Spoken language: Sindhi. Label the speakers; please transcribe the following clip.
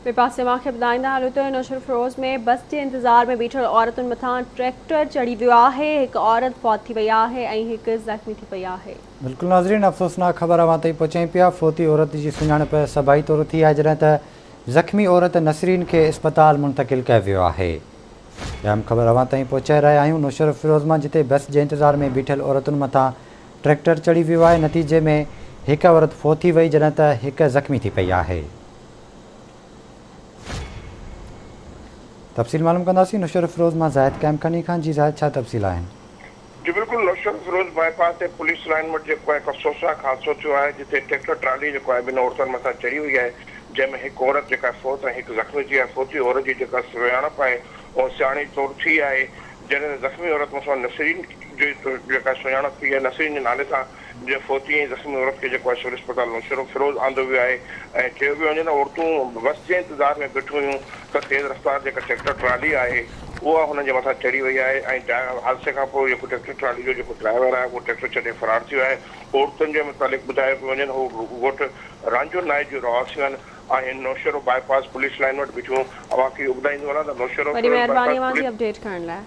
Speaker 1: ٻئي پاسي اوهان کي ٻڌائيندا هلون ته نوشهروفيروز ۾ بس جي انتظار ۾ بيٺل عورتن مٿان ٽريڪٽر چڙهي ويو آهي، هڪ عورت فوت ٿي وئي آهي ۽ هڪ زخمي ٿي پئي آهي.
Speaker 2: بلڪل ناظرين افسوسناڪ خبر اوهان تائين پهچايون پيا فوتي عورت جي سڃاڻپ سڀائي طور ٿي آهي جڏهن ته زخمي عورت نسرين کي اسپتال منتقل ڪيو ويو آهي اهم خبر اوهان تائين پهچائي رهيا آهيون نوشهروفيروز مان جتي بس جي انتظار ۾ بيٺل عورتن مٿان ٽريڪٽر چڙهي ويو آهي نتيجي ۾ هڪ عورت فوت ٿي وئي جڏهن ته هڪ زخمي ٿي پئي آهي. تفصيل معلوم ڪنداسين نوشهروفيروز مان زاهد قائمخاني کان جي زاهد ڇا تفصيل آهن.
Speaker 3: جي بلڪل نوشهروفيروز باء پاس تي پوليس لائين وٽ جيڪو آهي هڪ افسوسناڪ حادثو ٿيو آهي جتي ٽريڪٽر ٽرالي جيڪو آهي ٻن عورتن مٿان چڙهي وئي آهي جنهن ۾ هڪ عورت جيڪا فوت ۽ هڪ زخمي ٿي آهي فوتي عورت جي جيڪا سڃاڻپ آهي اها سياڻي طور ٿي آهي جڏهن ته زخمي عورت مسلمان نسرين جي جيڪا سڃاڻپ ٿي آهي نسرين جي نالي سان جنهن فوتي ۽ زخمي عورت کي جيڪو آهي سول اسپتال نوشهروفيروز آندو ويو آهي ۽ چيو پيو وڃي ته عورتون بس جي انتظار ۾ بيٺيون هيون ته تيز رفتار جيڪا ٽريڪٽر ٽرالي آهي اها هنن جي مٿان چڙهي وئي آهي ۽ حادثي کان پوء جيڪو ٽريڪٽر ٽرالي جو جيڪو ڊرائيور آهي اهو ٽريڪٽر ڇڏي فرار ٿي ويو آهي عورتن جي متعلق ٻڌايو پيو وڃي ته هو ڳوٺ رانجهو نائچ جون رهواسيون آهن نوشهرو باء پاس پوليس لائين وٽ بيٺيون اوهان کي اهو ٻڌائيندو هلان ته
Speaker 1: وڏي
Speaker 3: نوشهروفيروز باء
Speaker 1: مهرباني
Speaker 3: پاس
Speaker 1: اوهان جي
Speaker 3: پوليس
Speaker 1: اپڊيٽ ڪرڻ لاء.